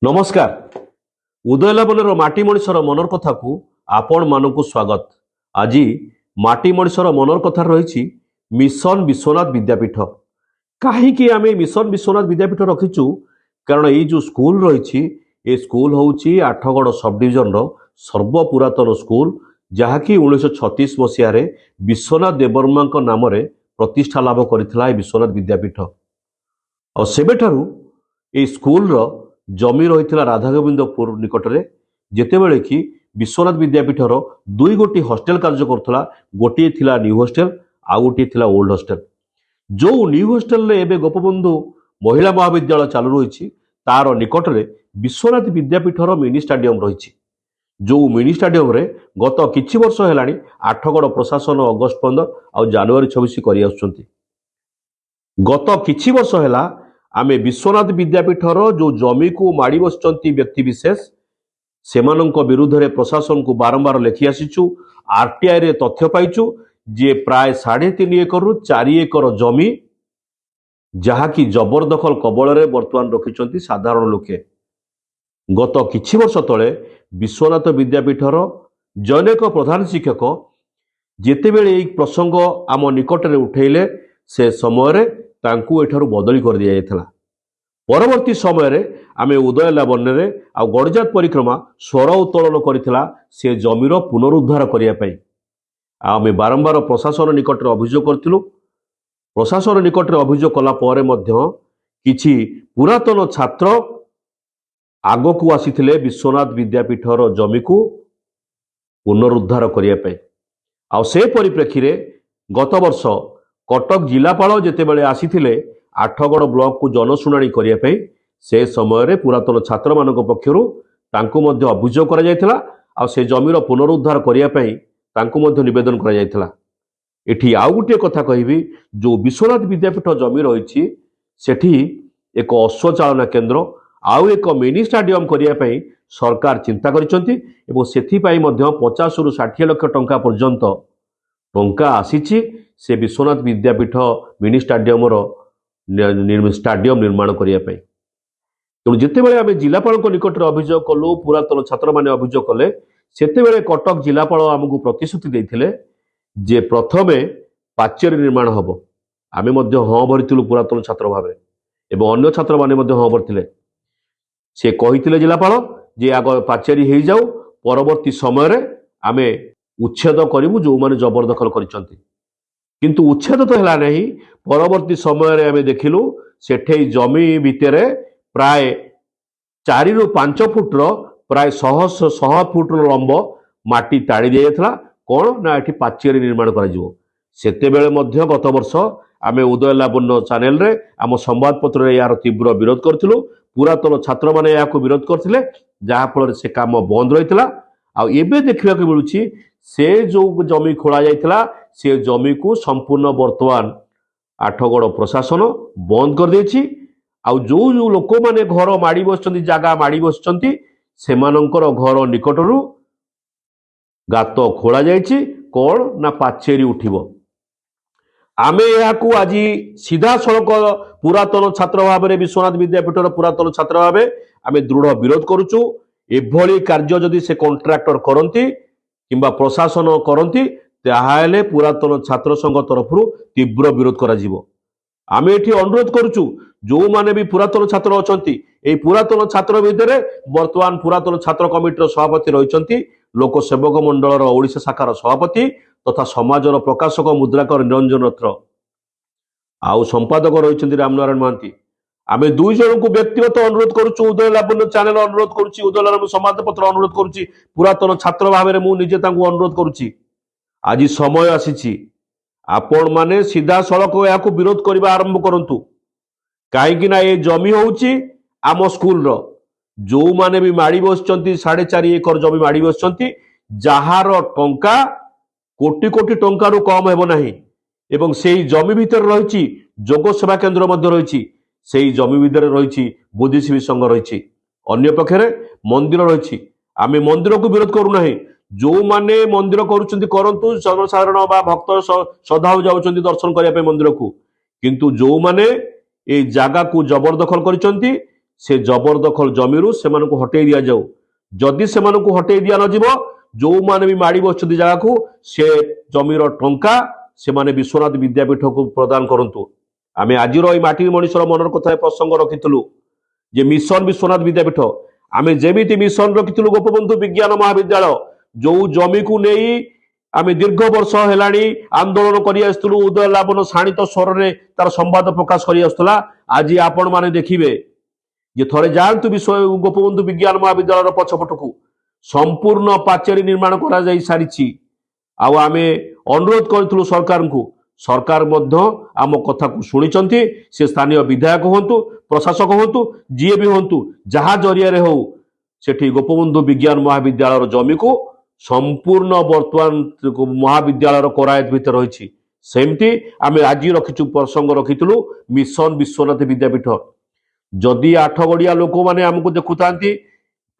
ନମସ୍କାର, ଉଦୟ ଲାବଣ୍ୟର ମାଟି ମଣିଷର ମନର କଥାକୁ ଆପଣମାନଙ୍କୁ ସ୍ୱାଗତ। ଆଜି ମାଟି ମଣିଷର ମନର କଥା ରହିଛି ମିଶନ ବିଶ୍ୱନାଥ ବିଦ୍ୟାପୀଠ। କାହିଁକି ଆମେ ମିଶନ ବିଶ୍ୱନାଥ ବିଦ୍ୟାପୀଠ ରଖିଛୁ? କାରଣ ଏଇ ଯେଉଁ ସ୍କୁଲ ରହିଛି, ଏ ସ୍କୁଲ ହେଉଛି ଆଠଗଡ଼ ସବ୍ ଡିଭିଜନର ସର୍ବପୁରାତନ ସ୍କୁଲ, ଯାହାକି 1936 ମସିହାରେ ବିଶ୍ୱନାଥ ଦେବବର୍ମାଙ୍କ ନାମରେ ପ୍ରତିଷ୍ଠା ଲାଭ କରିଥିଲା ଏ ବିଶ୍ୱନାଥ ବିଦ୍ୟାପୀଠ। ଆଉ ସେବେଠାରୁ ଏଇ ସ୍କୁଲର ଜମି ରହିଥିଲା ରାଧାଗୋବିନ୍ଦପୁର ନିକଟରେ, ଯେତେବେଳେ କି ବିଶ୍ୱନାଥ ବିଦ୍ୟାପୀଠର ଦୁଇ ଗୋଟି ହଷ୍ଟେଲ କାର୍ଯ୍ୟ କରୁଥିଲା। ଗୋଟିଏ ଥିଲା ନ୍ୟୁ ହଷ୍ଟେଲ, ଆଉ ଗୋଟିଏ ଥିଲା ଓଲ୍ଡ ହଷ୍ଟେଲ। ଯୋଉ ନ୍ୟୁ ହଷ୍ଟେଲରେ ଏବେ ଗୋପବନ୍ଧୁ ମହିଳା ମହାବିଦ୍ୟାଳୟ ଚାଲୁ ରହିଛି, ତାର ନିକଟରେ ବିଶ୍ୱନାଥ ବିଦ୍ୟାପୀଠର ମିନି ଷ୍ଟାଡିୟମ ରହିଛି, ଯୋଉ ମିନି ଷ୍ଟାଡିୟମରେ ଗତ କିଛି ବର୍ଷ ହେଲାଣି ଆଠଗଡ଼ ପ୍ରଶାସନ ଅଗଷ୍ଟ 15 ଆଉ ଜାନୁଆରୀ 26 କରି ଆସୁଛନ୍ତି। ଗତ କିଛି ବର୍ଷ ହେଲା ଆମେ ବିଶ୍ୱନାଥ ବିଦ୍ୟାପୀଠର ଯୋଉ ଜମିକୁ ମାଡ଼ି ବସିଛନ୍ତି ବ୍ୟକ୍ତିବିଶେଷ, ସେମାନଙ୍କ ବିରୁଦ୍ଧରେ ପ୍ରଶାସନକୁ ବାରମ୍ବାର ଲେଖି ଆସିଛୁ। ଆରଟିଆଇରେ ତଥ୍ୟ ପାଇଛୁ ଯେ ପ୍ରାୟ 3.5 ଏକରରୁ 4 ଏକର ଜମି, ଯାହାକି ଜବରଦଖଲ କବଳରେ ବର୍ତ୍ତମାନ ରଖିଛନ୍ତି ସାଧାରଣ ଲୋକେ। ଗତ କିଛି ବର୍ଷ ତଳେ ବିଶ୍ୱନାଥ ବିଦ୍ୟାପୀଠର ଜନୈକ ପ୍ରଧାନ ଶିକ୍ଷକ ଯେତେବେଳେ ଏଇ ପ୍ରସଙ୍ଗ ଆମ ନିକଟରେ ଉଠେଇଲେ, ସେ ସମୟରେ ତାଙ୍କୁ ଏଠାରୁ ବଦଳି କରିଦିଆଯାଇଥିଲା। ପରବର୍ତ୍ତୀ ସମୟରେ ଆମେ ଉଦୟ ଲାବଣ୍ୟରେ ଆଉ ଗଡ଼ଜାତ ପରିକ୍ରମା ସ୍ୱର ଉତ୍ତୋଳନ କରିଥିଲା ସେ ଜମିର ପୁନରୁଦ୍ଧାର କରିବା ପାଇଁ। ଆଉ ଆମେ ବାରମ୍ବାର ପ୍ରଶାସନ ନିକଟରେ ଅଭିଯୋଗ କରିଥିଲୁ। ପ୍ରଶାସନ ନିକଟରେ ଅଭିଯୋଗ କଲା ପରେ ମଧ୍ୟ କିଛି ପୁରାତନ ଛାତ୍ର ଆଗକୁ ଆସିଥିଲେ ବିଶ୍ୱନାଥ ବିଦ୍ୟାପୀଠର ଜମିକୁ ପୁନରୁଦ୍ଧାର କରିବା ପାଇଁ। ଆଉ ସେ ପରିପ୍ରେକ୍ଷୀରେ ଗତ ବର୍ଷ କଟକ ଜିଲ୍ଲାପାଳ ଯେତେବେଳେ ଆସିଥିଲେ ଆଠଗଡ଼ ବ୍ଲକକୁ ଜନଶୁଣାଣି କରିବା ପାଇଁ, ସେ ସମୟରେ ପୁରାତନ ଛାତ୍ରମାନଙ୍କ ପକ୍ଷରୁ ତାଙ୍କୁ ମଧ୍ୟ ଅଭିଯୋଗ କରାଯାଇଥିଲା ଆଉ ସେ ଜମିର ପୁନରୁଦ୍ଧାର କରିବା ପାଇଁ ତାଙ୍କୁ ମଧ୍ୟ ନିବେଦନ କରାଯାଇଥିଲା। ଏଠି ଆଉ ଗୋଟିଏ କଥା କହିବି, ଯୋଉ ବିଶ୍ୱନାଥ ବିଦ୍ୟାପୀଠ ଜମି ରହିଛି, ସେଠି ଏକ ଅଶ୍ୱଚାଳନା କେନ୍ଦ୍ର ଆଉ ଏକ ମିନି ଷ୍ଟାଡିୟମ କରିବା ପାଇଁ ସରକାର ଚିନ୍ତା କରିଛନ୍ତି ଏବଂ ସେଥିପାଇଁ ମଧ୍ୟ 50ରୁ 60 ଲକ୍ଷ ଟଙ୍କା ପର୍ଯ୍ୟନ୍ତ ଟଙ୍କା ଆସିଛି ସେ ବିଶ୍ୱନାଥ ବିଦ୍ୟାପୀଠ ମିନି ଷ୍ଟାଡିୟମର ଷ୍ଟାଡିୟମ ନିର୍ମାଣ କରିବା ପାଇଁ। ତେଣୁ ଯେତେବେଳେ ଆମେ ଜିଲ୍ଲାପାଳଙ୍କ ନିକଟରେ ଅଭିଯୋଗ କଲୁ, ପୁରାତନ ଛାତ୍ରମାନେ ଅଭିଯୋଗ କଲେ, ସେତେବେଳେ କଟକ ଜିଲ୍ଲାପାଳ ଆମକୁ ପ୍ରତିଶ୍ରୁତି ଦେଇଥିଲେ ଯେ ପ୍ରଥମେ ପାଚେରୀ ନିର୍ମାଣ ହେବ। ଆମେ ମଧ୍ୟ ହଁ ଭରିଥିଲୁ ପୁରାତନ ଛାତ୍ର ଭାବେ ଏବଂ ଅନ୍ୟ ଛାତ୍ରମାନେ ମଧ୍ୟ ହଁ ଭରିଥିଲେ। ସେ କହିଥିଲେ ଜିଲ୍ଲାପାଳ ଯେ ଆଗ ପାଚେରୀ ହେଇଯାଉ, ପରବର୍ତ୍ତୀ ସମୟରେ ଆମେ ଉଚ୍ଛେଦ କରିବୁ ଯେଉଁମାନେ ଜବରଦଖଲ କରିଛନ୍ତି। କିନ୍ତୁ ଉଚ୍ଛେଦ ତ ହେଲା ନାହିଁ। ପରବର୍ତ୍ତୀ ସମୟରେ ଆମେ ଦେଖିଲୁ, ସେଠେଇ ଜମି ଭିତରେ ପ୍ରାୟ 4ରୁ 5 ଫୁଟର, ପ୍ରାୟ ଶହ ଶହ ଫୁଟର ଲମ୍ବ ମାଟି ତାଡ଼ି ଦିଆଯାଇଥିଲା। କ'ଣ ନା ଏଠି ପାଚେରୀ ନିର୍ମାଣ କରାଯିବ। ସେତେବେଳେ ମଧ୍ୟ ଗତ ବର୍ଷ ଆମେ ଉଦୟ ଲାବଣ୍ୟ ଚ୍ୟାନେଲରେ, ଆମ ସମ୍ବାଦପତ୍ରରେ ଏହାର ତୀବ୍ର ବିରୋଧ କରିଥିଲୁ। ପୁରାତନ ଛାତ୍ରମାନେ ଏହାକୁ ବିରୋଧ କରିଥିଲେ, ଯାହାଫଳରେ ସେ କାମ ବନ୍ଦ ରହିଥିଲା। ଆଉ ଏବେ ଦେଖିବାକୁ ମିଳୁଛି, ସେ ଯୋଉ ଜମି ଖୋଳା ଯାଇଥିଲା, ସେ ଜମିକୁ ସମ୍ପୂର୍ଣ୍ଣ ବର୍ତ୍ତମାନ ଆଠଗଡ଼ ପ୍ରଶାସନ ବନ୍ଦ କରିଦେଇଛି। ଆଉ ଯୋଉ ଯୋଉ ଲୋକମାନେ ଘର ମାଡ଼ି ବସିଛନ୍ତି, ଜାଗା ମାଡ଼ି ବସିଛନ୍ତି, ସେମାନଙ୍କର ଘର ନିକଟରୁ ଗାତ ଖୋଳା ଯାଇଛି। କ'ଣ ନା ପାଚେରୀ ଉଠିବ। ଆମେ ଏହାକୁ ଆଜି ସିଧାସଳଖ ପୁରାତନ ଛାତ୍ର ଭାବରେ, ବିଶ୍ୱନାଥ ବିଦ୍ୟାପୀଠର ପୁରାତନ ଛାତ୍ର ଭାବେ ଆମେ ଦୃଢ଼ ବିରୋଧ କରୁଛୁ। ଏଭଳି କାର୍ଯ୍ୟ ଯଦି ସେ କଣ୍ଟ୍ରାକ୍ଟର କରନ୍ତି କିମ୍ବା ପ୍ରଶାସନ କରନ୍ତି, ତାହେଲେ ପୁରାତନ ଛାତ୍ର ସଂଘ ତରଫରୁ ତୀବ୍ର ବିରୋଧ କରାଯିବ। ଆମେ ଏଠି ଅନୁରୋଧ କରୁଛୁ, ଯୋଉମାନେ ବି ପୁରାତନ ଛାତ୍ର ଅଛନ୍ତି, ଏଇ ପୁରାତନ ଛାତ୍ର ଭିତରେ ବର୍ତ୍ତମାନ ପୁରାତନ ଛାତ୍ର କମିଟିର ସଭାପତି ରହିଛନ୍ତି ଲୋକ ସେବକ ମଣ୍ଡଳର ଓଡ଼ିଶା ଶାଖାର ସଭାପତି ତଥା ସମାଜର ପ୍ରକାଶକ ମୁଦ୍ରାକର ନିରଞ୍ଜନ ରଥ ଆଉ ସମ୍ପାଦକ ରହିଛନ୍ତି ରାମନାରାୟଣ ମହାନ୍ତି। ଆମେ ଦୁଇ ଜଣଙ୍କୁ ବ୍ୟକ୍ତିଗତ ଅନୁରୋଧ କରୁଛୁ, ଉଦୟ ଲାବଣ୍ୟ ଚ୍ୟାନେଲ ଅନୁରୋଧ କରୁଛି, ଉଦୟ ଲାବଣ୍ୟ ସମ୍ବାଦପତ୍ର ଅନୁରୋଧ କରୁଛି, ପୁରାତନ ଛାତ୍ର ଭାବରେ ମୁଁ ନିଜେ ତାଙ୍କୁ ଅନୁରୋଧ କରୁଛି। ଆଜି ସମୟ ଆସିଛି, ଆପଣମାନେ ସିଧାସଳଖ ଏହାକୁ ବିରୋଧ କରିବା ଆରମ୍ଭ କରନ୍ତୁ। କାହିଁକି ନା ଏ ଜମି ହଉଛି ଆମ ସ୍କୁଲର। ଯୋଉମାନେ ବି ମାଡ଼ି ବସିଛନ୍ତି, 4.5 ଏକର ଜମି ମାଡ଼ି ବସିଛନ୍ତି, ଯାହାର ଟଙ୍କା କୋଟି କୋଟି ଟଙ୍କାରୁ କମ ହେବ ନାହିଁ ଏବଂ ସେଇ ଜମି ଭିତରେ ରହିଛି ଯୋଗ ସେବା କେନ୍ଦ୍ର ମଧ୍ୟ ରହିଛି, ସେଇ ଜମି ଭିତରେ ରହିଛି ବୁଦ୍ଧିଜୀବୀ ସଂଘ ରହିଛି, ଅନ୍ୟ ପକ୍ଷରେ ମନ୍ଦିର ରହିଛି। ଆମେ ମନ୍ଦିରକୁ ବିରୋଧ କରୁନାହିଁ। ଯୋଉମାନେ ମନ୍ଦିର କରୁଛନ୍ତି କରନ୍ତୁ, ଜନସାଧାରଣ ବା ଭକ୍ତ ଶ୍ରଦ୍ଧାଳୁ ଯାଉଛନ୍ତି ଦର୍ଶନ କରିବା ପାଇଁ ମନ୍ଦିରକୁ। କିନ୍ତୁ ଯୋଉମାନେ ଏଇ ଜାଗାକୁ ଜବରଦଖଲ କରିଛନ୍ତି, ସେ ଜବରଦଖଲ ଜମିରୁ ସେମାନଙ୍କୁ ହଟେଇ ଦିଆଯାଉ। ଯଦି ସେମାନଙ୍କୁ ହଟେଇ ଦିଆ ନଯିବ, ଯୋଉମାନେ ବି ମାଡ଼ି ବସିଛନ୍ତି ଜାଗାକୁ, ସେ ଜମିର ଟଙ୍କା ସେମାନେ ବିଶ୍ୱନାଥ ବିଦ୍ୟାପୀଠକୁ ପ୍ରଦାନ କରନ୍ତୁ। ଆମେ ଆଜିର ଏଇ ମାଟି ମଣିଷର ମନର କଥା ପ୍ରସଙ୍ଗ ରଖିଥିଲୁ ଯେ ମିଶନ ବିଶ୍ୱନାଥ ବିଦ୍ୟାପୀଠ। ଆମେ ଯେମିତି ମିଶନ ରଖିଥିଲୁ ଗୋପବନ୍ଧୁ ବିଜ୍ଞାନ ମହାବିଦ୍ୟାଳୟ, ଯୋଉ ଜମିକୁ ନେଇ ଆମେ ଦୀର୍ଘ ବର୍ଷ ହେଲାଣି ଆନ୍ଦୋଳନ କରି ଆସୁଥିଲୁ, ଉଦୟ ଲାବନ ଶାଣିତ ସ୍ୱରରେ ତାର ସମ୍ବାଦ ପ୍ରକାଶ କରି ଆସୁଥିଲା। ଆଜି ଆପଣମାନେ ଦେଖିବେ ଯେ ଥରେ ଯାଆନ୍ତୁ ବିଶ୍ୱ ଗୋପବନ୍ଧୁ ବିଜ୍ଞାନ ମହାବିଦ୍ୟାଳୟର ପଛପଟକୁ, ସମ୍ପୂର୍ଣ୍ଣ ପାଚେରୀ ନିର୍ମାଣ କରାଯାଇ ସାରିଛି। ଆଉ ଆମେ ଅନୁରୋଧ କରିଥିଲୁ ସରକାରଙ୍କୁ, ସରକାର ମଧ୍ୟ ଆମ କଥାକୁ ଶୁଣିଛନ୍ତି। ସେ ସ୍ଥାନୀୟ ବିଧାୟକ ହୁଅନ୍ତୁ, ପ୍ରଶାସକ ହୁଅନ୍ତୁ, ଯିଏ ବି ହୁଅନ୍ତୁ, ଯାହା ଜରିଆରେ ହଉ, ସେଠି ଗୋପବନ୍ଧୁ ବିଜ୍ଞାନ ମହାବିଦ୍ୟାଳୟର ଜମିକୁ ସମ୍ପୂର୍ଣ୍ଣ ବର୍ତ୍ତମାନ ମହାବିଦ୍ୟାଳୟର କରାୟତ ଭିତରେ ରହିଛି। ସେମିତି ଆମେ ଆଜି ରଖିଛୁ, ପ୍ରସଙ୍ଗ ରଖିଥିଲୁ ମିଶନ ବିଶ୍ୱନାଥ ବିଦ୍ୟାପୀଠ। ଯଦି ଆଠଗଡ଼ିଆ ଲୋକମାନେ ଆମକୁ ଦେଖୁଥାନ୍ତି,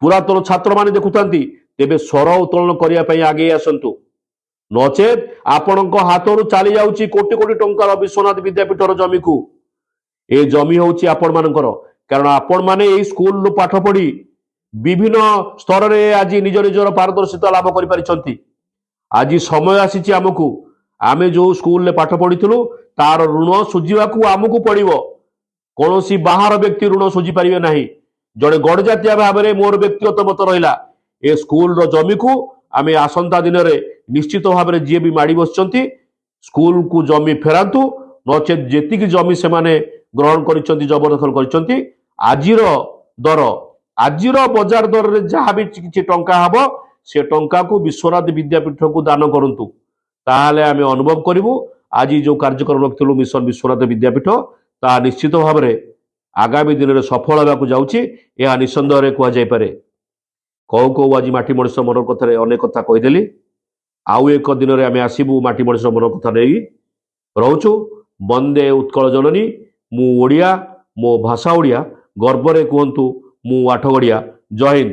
ପୁରାତନ ଛାତ୍ରମାନେ ଦେଖୁଥାନ୍ତି, ତେବେ ସ୍ୱର ଉତ୍ତୋଳନ କରିବା ପାଇଁ ଆଗେଇ ଆସନ୍ତୁ। ନଚେତ୍ ଆପଣଙ୍କ ହାତରୁ ଚାଲି ଯାଉଛି କୋଟି କୋଟି ଟଙ୍କାର ବିଶ୍ୱନାଥ ବିଦ୍ୟାପୀଠର ଜମିକୁ। ଏ ଜମି ହେଉଛି ଆପଣମାନଙ୍କର, କାରଣ ଆପଣମାନେ ଏଇ ସ୍କୁଲରୁ ପାଠ ପଢି ବିଭିନ୍ନ ସ୍ତରରେ ଆଜି ନିଜ ନିଜର ପାରଦର୍ଶିତା ଲାଭ କରିପାରିଛନ୍ତି। ଆଜି ସମୟ ଆସିଛି ଆମକୁ, ଆମେ ଯୋଉ ସ୍କୁଲରେ ପାଠ ପଢିଥିଲୁ ତାର ଋଣ ସୁଝିବାକୁ ଆମକୁ ପଡିବ। କୌଣସି ବାହାର ବ୍ୟକ୍ତି ଋଣ ସୁଝି ପାରିବେ ନାହିଁ। ଜଣେ ଗଡ଼ଜାତିଆ ଭାବରେ ମୋର ବ୍ୟକ୍ତିଗତ ମତ ରହିଲା, ଏ ସ୍କୁଲର ଜମିକୁ ଆମେ ଆସନ୍ତା ଦିନରେ ନିଶ୍ଚିତ ଭାବରେ ଯିଏ ବି ମାଡ଼ି ବସିଛନ୍ତି, ସ୍କୁଲକୁ ଜମି ଫେରାନ୍ତୁ। ନଚେତ୍ ଯେତିକି ଜମି ସେମାନେ ଗ୍ରହଣ କରିଛନ୍ତି, ଜବରଦଖଲ କରିଛନ୍ତି, ଆଜିର ଦର, ଆଜିର ବଜାର ଦରରେ ଯାହା ବି କିଛି ଟଙ୍କା ହବ, ସେ ଟଙ୍କାକୁ ବିଶ୍ୱନାଥ ବିଦ୍ୟାପୀଠକୁ ଦାନ କରନ୍ତୁ। ତାହେଲେ ଆମେ ଅନୁଭବ କରିବୁ ଆଜି ଯୋଉ କାର୍ଯ୍ୟକ୍ରମ ରଖିଥିଲୁ ମିଶନ ବିଶ୍ୱନାଥ ବିଦ୍ୟାପୀଠ, ତାହା ନିଶ୍ଚିତ ଭାବରେ ଆଗାମୀ ଦିନରେ ସଫଳ ହେବାକୁ ଯାଉଛି, ଏହା ନିଃସନ୍ଦେହରେ କୁହାଯାଇପାରେ। କହୁ କହୁ ଆଜି ମାଟି ମଣିଷ ମନର କଥାରେ ଅନେକ କଥା କହିଦେଲି। ଆଉ ଏକ ଦିନରେ ଆମେ ଆସିବୁ ମାଟି ମଣିଷ ମନର କଥା ନେଇ। ରହୁଛୁ। ବନ୍ଦେ ଉତ୍କଳ ଜନନୀ। ମୁଁ ଓଡ଼ିଆ, ମୋ ଭାଷା ଓଡ଼ିଆ। ଗର୍ବରେ କୁହନ୍ତୁ, ମୁଁ ଆଠଗଡ଼ିଆ। ଜୟ ହିନ୍ଦ।